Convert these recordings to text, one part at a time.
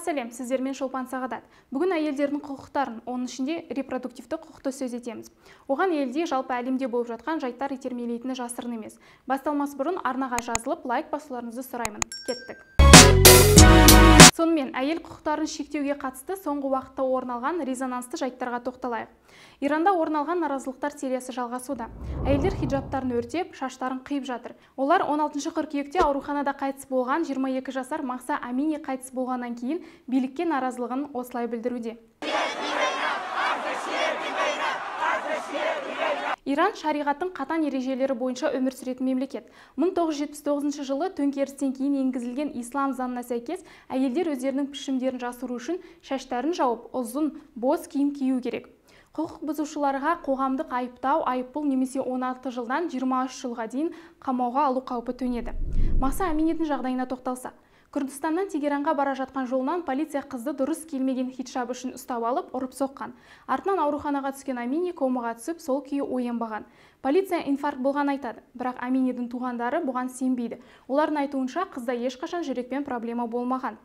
Баршаңызға сәлем, сіздермен Шолпан Сағадат. Бүгін әйелдердің құқықтарын, оның ішінде репродуктивті құқықты сөз етеміз. Оған елде, жалпы әлемде болып жатқан жайттар итермелейтіні жасырын емес. Басталмас бұрын арнаға жазылып, лайк басуларыңызды сұраймын. Кеттік. Сонымен, әйел құқықтарын шектеуге қатысты соңғы уақытта орын алған резонансты жайттарға тоқталайық. Иранда орын алған наразылықтар сериясы жалғасуда. Әйелдер хиджабтарын өртеп, шаштарын қиып жатыр. Олар 16 қыркүйекте ауруханада қайтыс болған 22 жасар Махса Амини қайтыс болғаннан кейін билікке наразылығын осылай білдіруде. Иран шариғаттың қатаң ережелері бойынша өмір сүретін мемлекет. 1979 жылы төңкерістен кейін енгізілген ислам заңына сәйкес әйелдер өздерінің пішімдерін жасыру үшін шаштарын жауып, ұзын, бос киім кию керек. Құқық бұзушыларға қоғамдық айыптау, айыппұл немесе 16 жылдан 23 жылға дейін қамауға алу қаупі төнеді. Махса Аминидің жағдайына тоқталсақ, Күрдістаннан Тегеранға бара жатқан жолынан полиция қызды дұрыс киілмеген хиджаб үшін ұстап алып, ұрып соққан. Артынан ауруханаға түскен Амини комаға түсіп, сол күйі оянбаған. Полиция инфаркт болған айтады, бірақ Аминидің туғандары бұған сенбейді. Олардың айтуынша, қызда ешқашан жүрекпен проблема болмаған.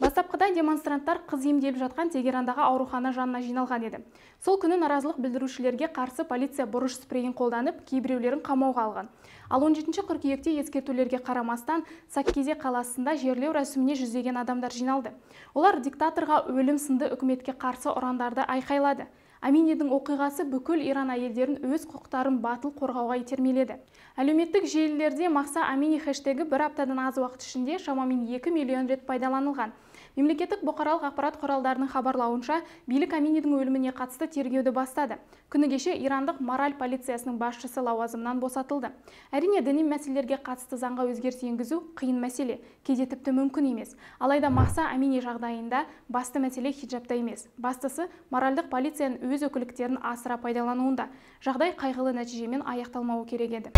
Бастапқыда демонстранттар қыз емделіп жатқан Тегерандағы аурухана жанына жиналған еді. Сол күні наразылық білдірушілерге қарсы полиция бұрыш спрейін қолданып, кейбіреулерін қамауға алған. Ал 17 қыркүйекте ескертулерге қарамастан Саккизе қаласында жерлеу рәсіміне жүздеген адамдар жиналды. Олар диктаторға өлім сынды үкіметке қарсы ұрандарды айқайлады. Аминидің оқиғасы бүкіл Иран әйелдерін өз құқықтарын батыл қорғауға итермеледі. Әлеуметтік желілерде Махса Амини хэштегі бір аптадан аз уақыт ішінде шамамен 2 миллион рет пайдаланылған. Мемлекеттік бұқаралық ақпарат құралдарының хабарлауынша, билік Аминидің өліміне қатысты тергеуді бастады. Күні кеше ирандық мораль полициясының басшысы лауазымынан босатылды. Әрине, діни мәселелерге қатысты заңға өзгеріс енгізу қиын мәселе, кейде тіпті мүмкін емес. Алайда Махса Амини жағдайында басты мәселе хиджабта емес. Бастысы моральдық полицияның өз өкілдіктерін асыра пайдалануында. Жағдай қайғылы нәтижемен аяқталмауы керек еді.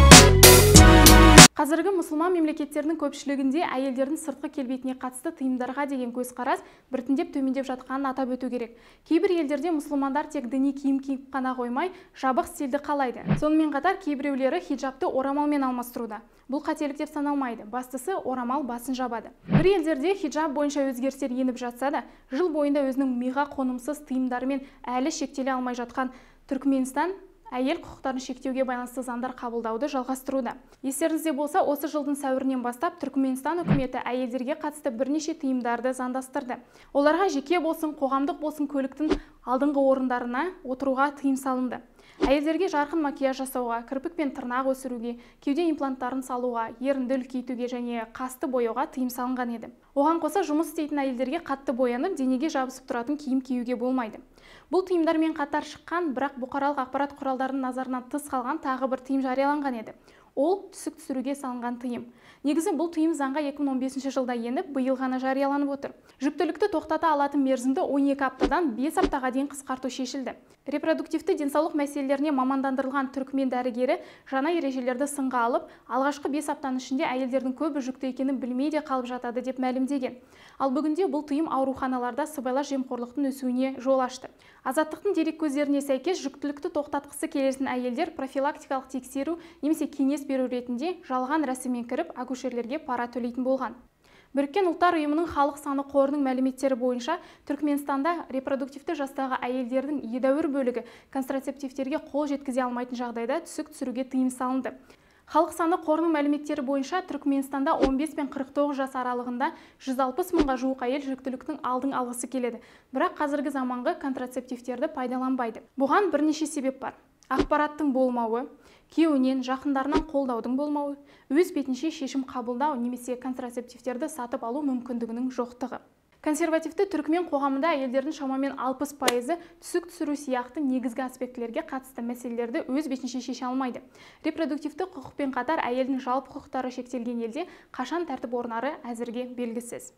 Қазіргі мұсылман мемлекеттерінің көпшілігінде әйелдердің сыртқы келбетіне қатысты тыйымдарға деген көзқарас біртіндеп төмендеп жатқанын атап өту керек. Кейбір елдерде мұсылмандар тек діни киім киіп қана қоймай, жабық стильді қалайды. Сонымен қатар кейбіреулері хиджабты орамалмен алмастыруда. Бұл қателік деп саналмайды. Бастысы орамал басын жабады. Бір елдерде хиджаб бойынша өзгерістер еніп жатса да, жыл бойында өзінің миға қонымсыз тыйымдарымен әлі шектеле алмай жатқан Түркменстан әйел құқықтарын шектеуге байланысты заңдар қабылдауды жалғастыруда. Естеріңізде болса, осы жылдың сәуірінен бастап Түркменстан үкіметі әйелдерге қатысты бірнеше тыйымдарды заңдастырды. Оларға жеке болсын, қоғамдық болсын көліктің алдыңғы орындарына отыруға тыйым салынды. Әйелдерге жарқын макияж жасауға, кірпік пен тырнақ өсіруге, кеуде импланттарын салуға, ерінді үлкейтуге және қасты бояуға тыйым салынған еді. Оған қоса жұмыс істейтін әйелдерге қатты боянып, денеге жабысып тұратын киім киюге болмайды. Бұл тыйымдармен қатар шыққан, бірақ бұқаралық ақпарат құралдарының назарынан тыс қалған тағы бір тыйым жарияланған еді. Ол түсік түсіруге салынған тыйым. Негізі бұл тыйым заңға 2015 жылда еніп, биыл ғана жарияланып отыр. Жүктілікті тоқтата алатын мерзімді 12 аптадан 5 аптаға дейін қысқарту шешілді. Репродуктивті денсаулық мәселелеріне мамандандырылған түркмен дәрігері жаңа ережелерді сынға алып, алғашқы 5 аптаның ішінде әйелдердің көбі жүкті екенін білмей де қалып жатады деп мәлімдеген. Ал бүгінде бұл тыйым ауруханаларда сыбайлас жемқорлықтың өсуіне жол ашты. Азаттықтың дереккөздеріне сәйкес, жүктілікті тоқтатқысы келетін әйелдер профилактикалық тексеру немесе кеңес беру ретінде жалған рәсіммен кіріп, акушерлерге пара төлейтін болған. Біріккен Ұлттар Ұйымының халық саны қорының мәліметтері бойынша Түркменстанда репродуктивті жастағы әйелдердің едәуір бөлігі контрацептивтерге қол жеткізе алмайтын жағдайда түсік түсіруге тыйым салынды. Халық саны қорының мәліметтері бойынша Түркменстанда 15 пен 49 жас аралығында 160 мыңға жуық әйел жүктіліктің алдын алғысы келеді. Бірақ қазіргі заманғы контрацептивтерді пайдаланбайды. Бұған бірнеше себеп бар. Ақпараттың болмауы, күйеуінен, жақындарынан қолдаудың болмауы, өз бетінше шешім қабылдау немесе контрацептивтерді сатып алу мүмкіндігінің жоқтығы. Консервативті түркмен қоғамында әйелдердің шамамен 60%-ы түсік түсіру сияқты негізгі аспектілерге қатысты мәселелерді өз бетінше шеше алмайды. Репродуктивті құқықпен қатар әйелдің жалпы құқықтары шектелген елде қашан тәртіп орнары әзірге белгісіз.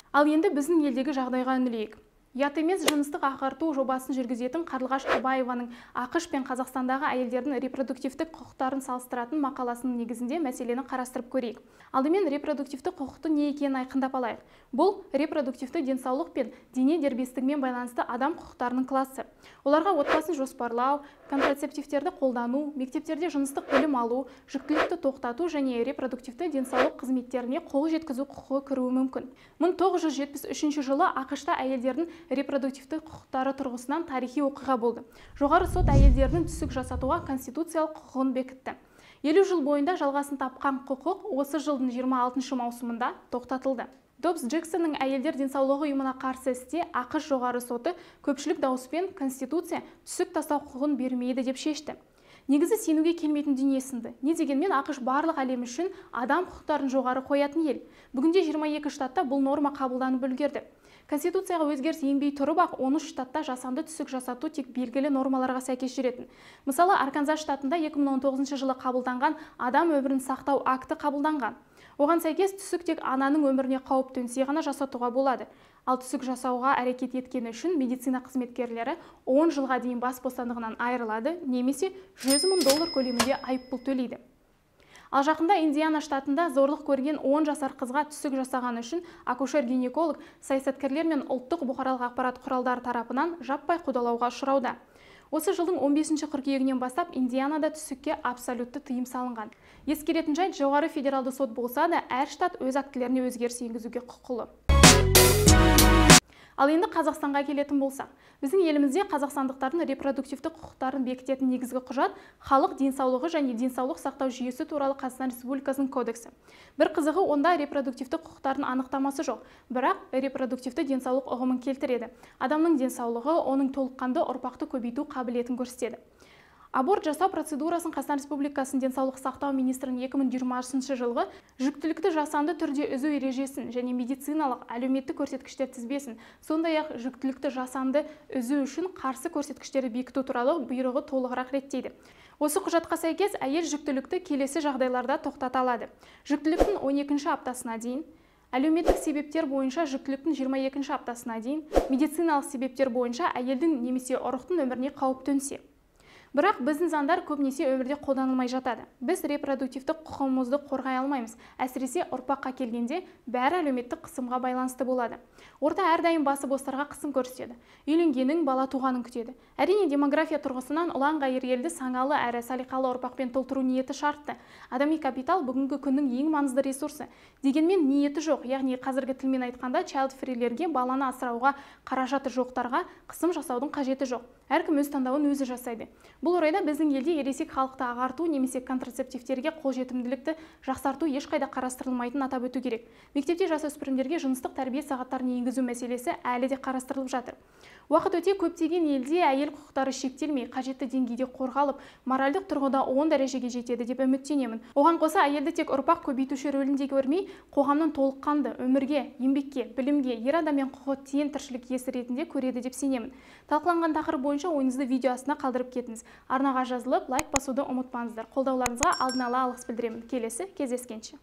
Ал енді біздің елдегі жағдайға үңілейік. Ұят емес жыныстық ағарту жобасын жүргізетін Қарлығаш Абаеваның АҚШ пен Қазақстандағы әйелдердің репродуктивтік құқықтарын салыстыратын мақаласының негізінде мәселені қарастырып көрейік. Алдымен репродуктивті құқықтың не екенін айқындап алайық. Бұл репродуктивті денсаулық пен дене дербестігімен байланысты адам құқықтарының классы. Оларға отбасын жоспарлау, контрацептивтерді қолдану, мектептерде жыныстық білім алу, жүктілікті тоқтату және репродуктивті денсаулық қызметтеріне қол жеткізу құқығы кіруі мүмкін. 1973 жылы АҚШ-та әйелдердің репродуктивті құқықтары тұрғысынан тарихи оқиға болды. Жоғары сот әйелдердің түсік жасатуға конституциялық құқығын бекітті. 50 жыл бойында жалғасын тапқан құқық осы жылдың 26 маусымында тоқтатылды. Добс Джексонның әйелдер денсаулығы ұйымына қарсы істе АҚШ жоғары соты көпшілік дауыспен конституция түсік тастау құқығын бермейді деп шешті. Негізі сенуге келмейтін дүние сынды. Не дегенмен АҚШ барлық әлем үшін адам құқықтарын жоғары қоятын ел. Бүгінде 22 штатта бұл норма қабылданып үлгерді. Конституцияға өзгеріс енбей тұрып-ақ 13 штатта жасанды түсік жасату тек белгілі нормаларға сәйкес жүретін. Мысалы, Арканзас штатында 2019 жылы қабылданған адам өмірін сақтау акті қабылданған. Оған сәйкес түсік тек ананың өміріне қауіп төнсе ғана жасатуға болады. Ал түсік жасауға әрекет еткені үшін медицина қызметкерлері 10 жылға дейін бас бостандығынан айырылады немесе 100 мың доллар көлемінде айыппұл төлейді. Ал жақында Индиана штатында зорлық көрген 10 жасар қызға түсік жасағаны үшін акушер-гинеколог саясаткерлер мен ұлттық бұқаралық ақпарат құралдары тарапынан жаппай қудалауға ұшырауда. Осы жылдың 15 қыркүйегінен бастап Индианада түсікке абсолютті тыйым салынған. Ескеретін жайт, жоғары федералды сот болса да, әр штат өз актілеріне өзгеріс енгізуге құқылы. Ал енді Қазақстанға келетін болсақ, біздің елімізде қазақстандықтардың репродуктивті құқықтарын бекітетін негізгі құжат халық денсаулығы және денсаулық сақтау жүйесі туралы Қазақстан Республикасының кодексі. Бір қызығы, онда репродуктивті құқықтардың анықтамасы жоқ, бірақ репродуктивті денсаулық ұғымын келтіреді. Адамның денсаулығы оның толыққанды ұрпақты көбейту қабілетін көрсетеді. Аборт жасау процедурасын Қазақстан Республикасының денсаулық сақтау министрінің 2020 жылғы жүктілікті жасанды түрде үзу ережесін және медициналық әлеуметтік көрсеткіштер тізбесін, сондай-ақ жүктілікті жасанды үзу үшін қарсы көрсеткіштерді бекіту туралы бұйрығы толығырақ реттейді. Осы құжатқа сәйкес әйел жүктілікті келесі жағдайларда тоқтата алады. Жүктіліктің 12 аптасына дейін, әлеуметтік себептер бойынша жүктіліктің 22 аптасына дейін, медициналық себептер бойынша әйелдің немесе ұрықтың өміріне қауіп төнсе. Бірақ біздің заңдар көбінесе өмірде қолданылмай жатады. Біз репродуктивті құқығымызды қорғай алмаймыз. Әсіресе ұрпаққа келгенде бәрі әлеуметтік қысымға байланысты болады. Орта әрдайым басы бостарға қысым көрсетеді. Үйленгенін, бала туғанын күтеді. Әрине, демография тұрғысынан ұлан-ғайыр елді саңалы әрі салиқалы ұрпақпен толтыру ниеті шартты. Адами капитал бүгінгі күннің ең маңызды ресурсы. Дегенмен ниеті жоқ, яғни қазіргі тілмен айтқанда child free-лерге, баланы асырауға қаражаты жоқтарға қысым жасаудың қажеті жоқ. Әркім өз таңдауын өзі жасайды. Бұл орайда біздің елде ересек халықты ағарту немесе контрацептивтерге қолжетімділікті жақсарту ешқайда қарастырылмайтынын атап өту керек. Мектепте жасөспірімдерге жыныстық тәрбие сағаттарын енгізу мәселесі әлі де қарастырылып жатыр. Уақыт өте көптеген елде әйел құқықтары шектелмей, қажетті деңгейде қорғалып, моральдық тұрғыда 10 дәрежеге жетеді деп үміттенемін. Оған қоса әйелді тек ұрпақ көбейтуші рөлінде көрмей, қоғамның толыққанды өмірге, еңбекке, білімге, ер адаммен құқы тең тіршілік иесі ретінде көреді деп сенемін. Талқыланған тақырып бойынша ойыңызды видео астына қалдырып кетіңіз. Арнаға жазылып, лайк басуды ұмытпаңыздар. Қолдауларыңызға алдын ала алғыс білдіремін. Келесі кездескенше.